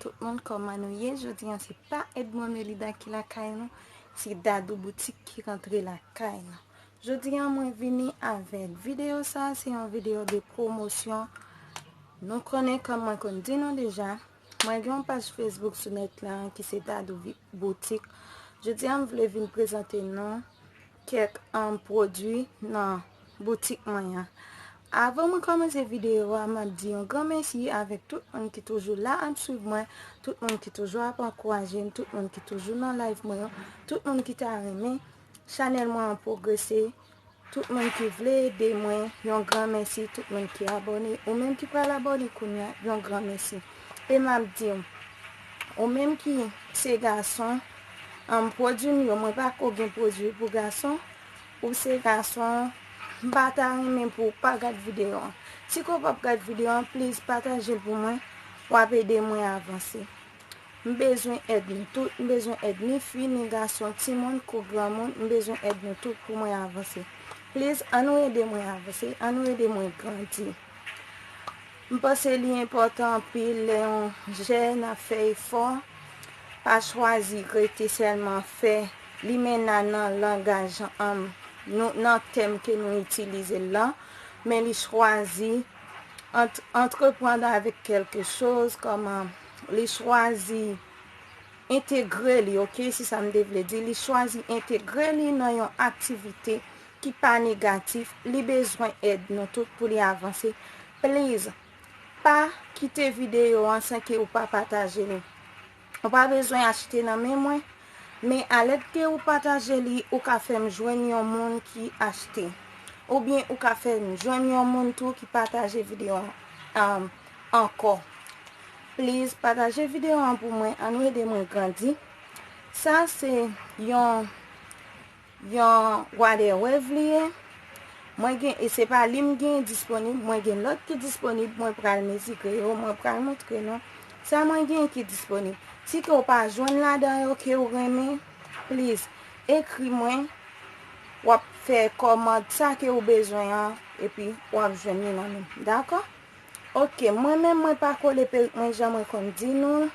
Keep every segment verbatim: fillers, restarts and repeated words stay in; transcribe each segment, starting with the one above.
Tout moun, kòman nou ye? Jodi a se pa Edmond Melida ki lakay nou, se Dadou Boutik ki rantre lakay nou. Jodi a mwen vini avèk videyo sa, se yon videyo de pwomosyon. Nou konnen, kòm mwen konn di nou deja, mwen gen yon paj Facebook sou nèt la ki se Dadou Vi- Boutik. Jodi a m vle vin prezante nou kèk um, pwodui nan boutik mwen an. Avan mwen kòmanse videyo a, m ap di yon gran mèsi avèk tout moun ki toujou la ap swiv mwen, tout moun ki toujou ap ankouraje m, tout moun ki toujou nan live mwen yo, tout moun ki ta renmen chanèl mwen an pwogrese, tout moun ki vle ede mwen, yon gran mèsi, tout moun ki abòne, ou menm ki pral abòne kounye a, yon gran mèsi. E m ap di w, ou menm ki se gason, um, pwodui m yo, mwen pa ko gen pwodui pou gason, ou se gason, m pa ta renmen pou w pa gad videyo an. Si ke w p ap gad videyo an, please pataje l pou mwen, w ap ede mwen avanse. M bezwen èd nou tout, m bezwen èd ni fi, ni gason, timoun, kou granmoun, m bezwen èd nou tout pou mwen avanse. Please, ann nou ede mwen avanse, ann nou ede mwen grandi. M panse li enpòtan anpil lè yon jèn ap fè efò, pa chwazi rete sèlman fè limena nan langaj, um, nou, nan tèm ke nou itilize l lan, men li chwazi ant- antreprann avèk kèlke choz, kòman li chwazi entegre li, oke, se sa m te vle di, li chwazi entegre li nan yon aktivite ki pa negatif, li bezwen èd nou tout pou li avanse. Please, pa kite videyo an san ke ou pa pataje li. Ou pa bezwen achte nan men mwen, men alèd ke ou pataje li, ou ka fè m jwenn yon moun ki achte. Oubyen ou ka fè m jwenn yon moun tou ki pataje videyo an, um, ankò. Please, pataje videyo an pou mwen, ann nou ede mwen grandi. Sa se yon, yon waterwave li ye. Mwen gen, e se pa li m gen disponib, mwen gen lòt ki disponib, mwen pral mezire yo, mwen pral montre nou sa mwen gen ki disponib. Si ke w pa jwenn ladan yo ke w renmen, please, ekri mwen, w ap fè kòmand sa ke w bezwen an, epi w ap jwenn li nan men m, dakò? Oke, mwen menm, mwen pa kole perik mwen jan mwen konn di nou.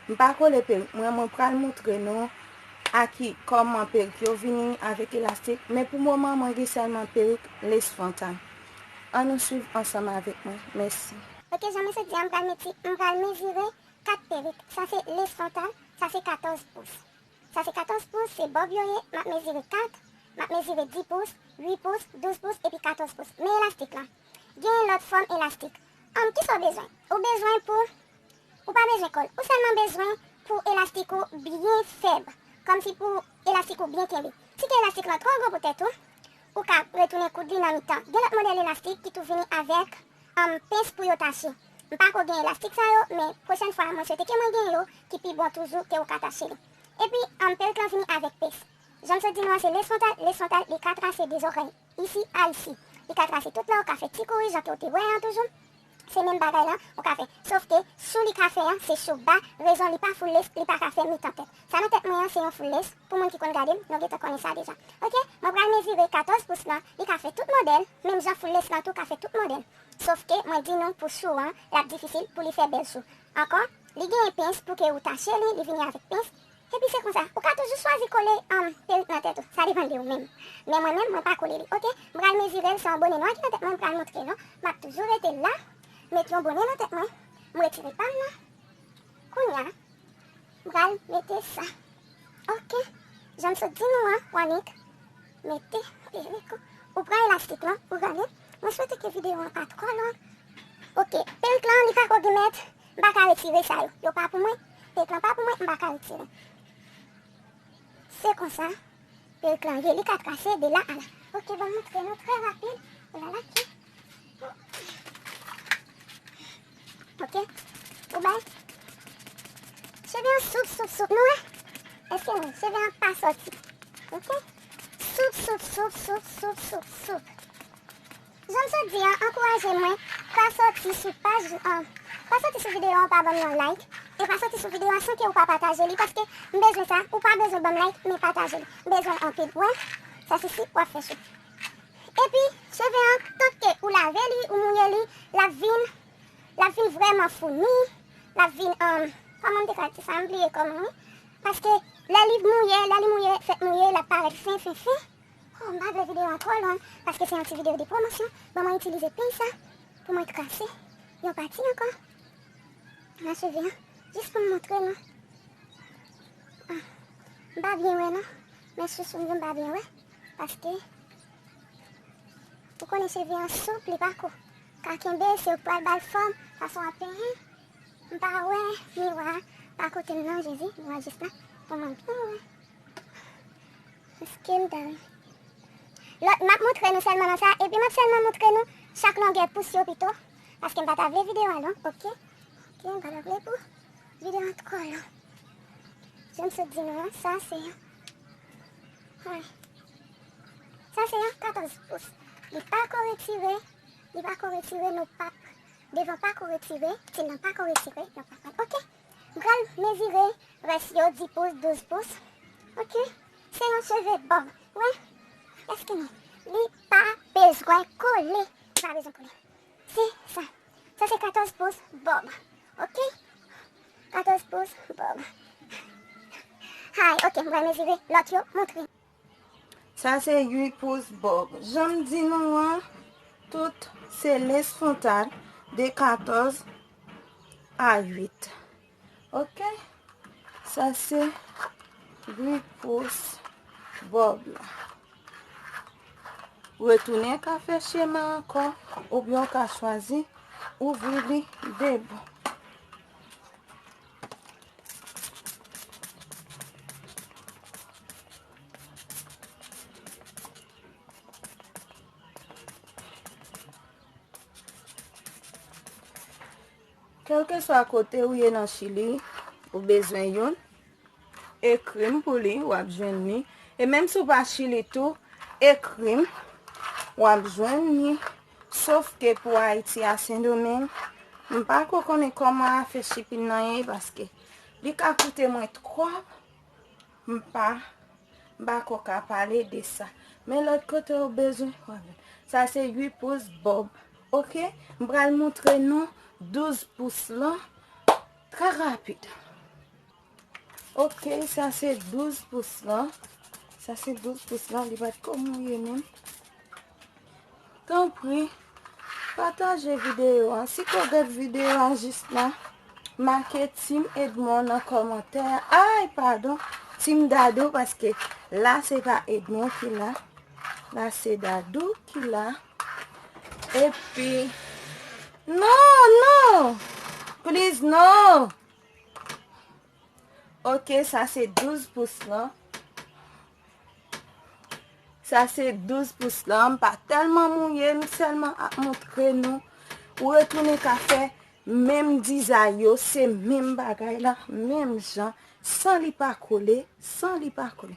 M pa kole perik mwen, mwen pral montre nou a ki, kòman perik yo vini avèk elastik, men pou moman, mwen gen sèlman perik lace frontal. Ann nou swiv ansanm avèk mwen. Mèsi. Oke, jan mwen sot di a, m pral meti, m pral mezire kat perik. Sa se lace frontal, sa se katòz pous. Sa se katòz pous, se bòb yo ye, m ap mezire kat, m ap mezire dis pous, uit pous, douz pous, epi katòz pous. Men elastik lan. Gen lòt fòm elastik. Ann, kisa w bezwen? Ou bezwen pou, ou pa bezwen kòl. Ou sèlman bezwen pou elastik ou byen fèb. Kòmsi pou elastik ou byen kenbe. Si ke elastik lan twò gwo pou tèt ou, ou ka retounen koud li nan mitan. Gen lòt modèl elastik ki tou vini avèk, um, pens pou yo tache. M pa ko gen elastik sa yo, men pwochèn fwa, mwen swete ke mwen gen yo ki pi bon toujou ke ou ka tache li. Epi, um, perik lan vini avèk pens. Jan m sot di nou an, se lace frontal, lace frontal, li ka trase de zòrèy isi a isi. Li ka trase tout la, ou ka fè ti kouri, jan ke w te wè an toujou. Se menm bagay lan, ou ka fè. Sof ke chou li ka fè an, se chou ba, rezon li pa full lace, li pa ka fè mitan tèt. Sa nan tèt mwen an, se yon full lace, pou moun ki konn gade m, nou gentan konnen sa deja. Oke, mwen pral mezire katòz pous lan, li ka fè tout modèl, menm jan full lace lan tou ka fè tout modèl. Sof ke mwen di nou pou chou an, l ap difisil pou li fè bèl chou. Ankò, li genyen pens pou ke ou tache li, li vini avèk pens. Epi se konsa, ou ka toujou chwazi kole, um, perik nan tèt ou. Sa depann de ou menm. Men mwen menm, mwen pa kole li. Oke, m pral mezire l, se yon bone nwa ki nan tèt mwen, m pral montre nou. M ap toujou rete la, mete yon bone nan tèt mwen, m retire pa m nan. Kounye a, m pral mete sa. Oke, jan m sot di nou an, w annik mete perik ou. Ou pran elastik lan, ou gade. Mwen swete ke videyo an pa twò long. Oke, perik lan, li pa ko gen mèt. M pa ka retire sa yo. Yo pa pou mwen. Perik lan pa pou mwen, m pa ka retire. Se konsa, perik lan ye, li ka trase de la a la. Oke, ban m montre nou trè rapid. Vwala ki. Oke, ou bay. Cheve an soup, soup, soup, nou wè? Èske nou wè? Cheve an pa sòti. Oke? Soup, soup, soup, soup, soup, soup, soup. Jan m sot di an, ankouraje mwen, pa soti sou paj an, pa soti sou videyo an, pa ban m yon like, e pa soti sou videyo an san ke ou pa pataje li, paske m bezwen sa, ou pa bezwen ban m like, men pataje li. M bezwen l anpil, wè, sa se si w ap fè chou. Epi, cheve an, tanke ou lave li, ou mouye li, l ap vin, l ap vin vrèman founi, l ap vin, um, Kòman m te ka di sa? M bliye kòman, wi. Paske lè li mouye, lè li mouye, fèk mouye, l ap parèt fen, fen, fen. Oh, m pa vle videyo a twò long, paske se yon ti videyo de pwomosyon. Ban mwen itilize peny sa pou mwen trase yon pati ankò nan cheve an, jis pou m montre nou. Ah, m pa byen wè non, men chouchou m yo m pa byen wè, paske ou konnen cheve an soup, li pako ka kenbe, se ou k pral ba l fòm, fason w ap penyen. M pa wè miwa pa kote m non, Jezi, miwa jis la, pou mwen byen wè. Èske m ta... Lòt, m ap montre nou sèlman nan sa, epi m ap sèlman montre nou chak longè pous yo pito, paske m pa ta vle videyo a long, oke? Oke, m pa ta vle pou videyo a twò long. Jan m sot di nou an, sa se yon, wi. Sa se yon katòz pous. Li pako retire, li pako retire, nou p ap, devan pako retire, ti nan pako retire, nou p ap, oke? M pral mezire rès yo, dis pous, douz pous. Oke? Se yon cheve bòb. Wè? Èske nou? Li pa bezwen kole. Li pa bezwen kole. Se sa. Sa se katòz pous bòb. Oke? Katòz pous bòb. Hay, oke, m pral mezire lòt yo, montre. Sa se uit pous bòb. Jan m di nou an, tout se lès fwontal de katòz a uit. Oke? Sa se uit pous bòb la. Retounen ka fè chema ankò, oubyen w ka chwazi ouvri li de bò. Kèlkeswa kote ou ye nan Chili, ou bezwen youn, ekri m pou li, w ap jwenn li. E menm si w pa Chili tou, ekri m, w ap jwenn li. Sof ke pou Ayiti a Sendomeng, m pa ko konnen kòman afè shipping nan ye, paske li ka koute mwen twòp, m pa, m pa ko ka pale de sa. Men lòt kote ou bezwen, w ap jwenn. Sa se uit pous bòb. Oke? M pral montre nou douz pous lan trè rapid. Oke, sa se douz pous lan. Sa se douz pous lan, li pa t ko mouye menm. Tanpri, pataje videyo a. Si ke w gad videyo a jis la, make Team Edmond nan kòmantè a. Ay, padon, Team Dadou, paske la se pa Edmond ki la. La se Dadou ki la. Epi, non, non! Please, non! Oke, sa se douz pous lan. Sa se douz pous lan. M pa tèlman mouye, m sèlman ap montre nou. Ou retounen ka fè menm dizay yo, se menm bagay la, menm jan, san li pa kole, san li pa kole.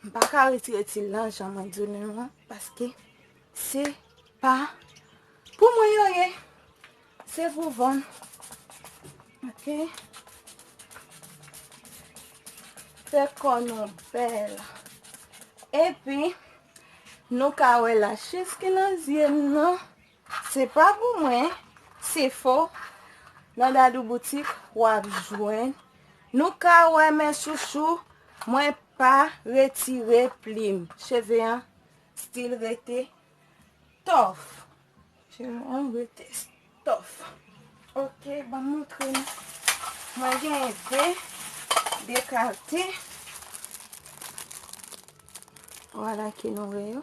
M pa ka retire ti lan jan mwen di nou an, paske se pa pou mwen yo ye. Se pou vann. Oke. Fè kò nou bèl. Epi, nou ka wè lachis ki nan zye m nan. Se pa pou mwen, se fo. Nan Dadou Boutik, w ap jwenn. Nou ka wè, men chouchou, mwen pa retire plim. Cheve an still rete tough. Cheve an rete tough. Oke, ban m montre nou. Mwen gen de dekate. Vwala ke nou wè yo.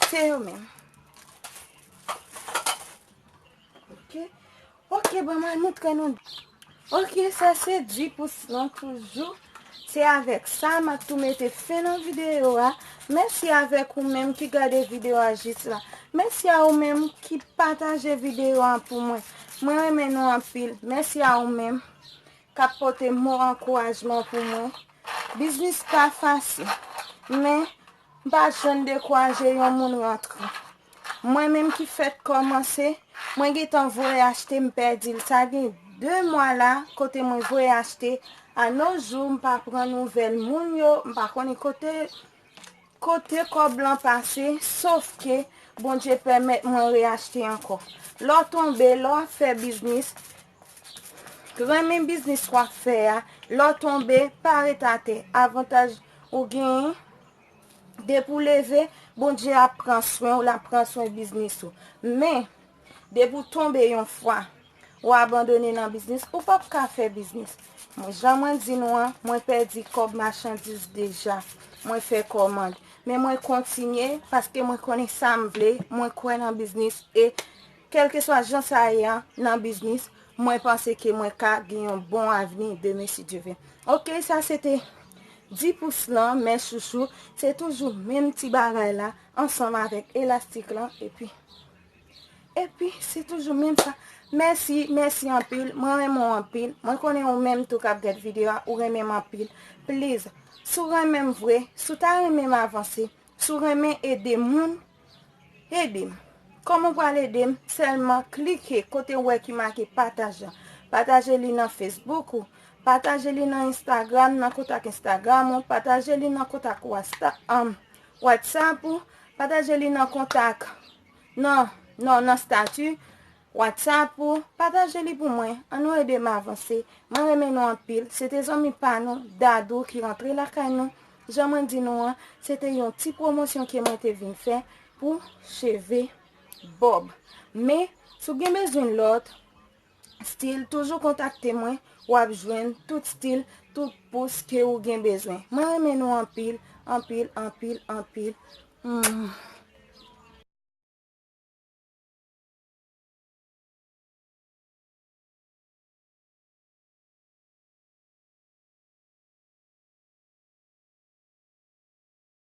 Se yo menm. Oke. Oke, ban m al montre nou. Oke, sa se dis pous lan toujou. Se avèk sa m ap tou mete fen nan videyo a. Mèsi avèk ou menm ki gade videyo a jis la. Mèsi a ou menm ki pataje videyo a pou mwen. Mwen renmen nou anpil. Mèsi a ou menm k ap pote mo ankourajman pou mwen. Biznis pa fasil, men m pa janm dekouraje yon moun rantre. Mwen menm ki fèk kòmanse, mwen gentan voye achte, m pèdi l. Sa gen de mwa la, kote mwen voye achte, a no jou, m pa pran nouvèl moun yo, m pa konnen kote, kote kòb lan pase, sof ke Bondye pèmèt mwen reyachte ankò. Lè w tonbe, lè w ap fè biznis, renmen biznis w ap fè a, lè w tonbe, pa ret atè. Avantaj ou genyen, depi w leve, Bondye ap pran swen w, l ap pran swen biznis ou. Men, depi w tonbe yon fwa, ou abandone nan biznis, ou p ap ka fè biznis. Mwen, jan mwen di nou an, mwen pèdi kòb machandiz deja. Mwen fè kòmand. Men mwen kontinye paske mwen konnen sa m vle, mwen kwè nan biznis e kèlkeswa jan sa ye a nan biznis, mwen panse ke mwen ka gen yon bon avni demen si Dye vle. Oke, sa se te dis pous lan, men chouchou, se toujou menm ti bagay la ansanm avèk elastik lan epi Epi, se toujou menm sa. Mèsi, mèsi anpil. Mwen renmen w anpil. Mwen konnen ou menm tou k ap gad videyo a, ou renmen m anpil. Please, si w renmen m vre, si w ta renmen m avanse, si w renmen ede moun, ede m. Kòman w pral ede m? Sèlman klike kote w wè ki make pataje an. Pataje li nan Facebook ou, pataje li nan Instagram, nan kontak Instagram ou, pataje li nan kontak WhatsApp, um, WhatsApp ou, pataje li nan kontak nan, nan, nan stati WhatsApp ou, pataje li pou mwen. Ann nou ede m avanse. Mwen renmen nou anpil. Se te zanmi pa nou, Dadou, ki rantre lakay nou. Jan mwen di nou an, se te yon ti pwomosyon ke mwen te vin fè pou cheve bòb. Men, si w gen bezwen lòt stil, toujou kontakte mwen. W ap jwenn tout stil, tout pous ke ou gen bezwen. Mwen renmen nou anpil, anpil, anpil, anpil. Hmm.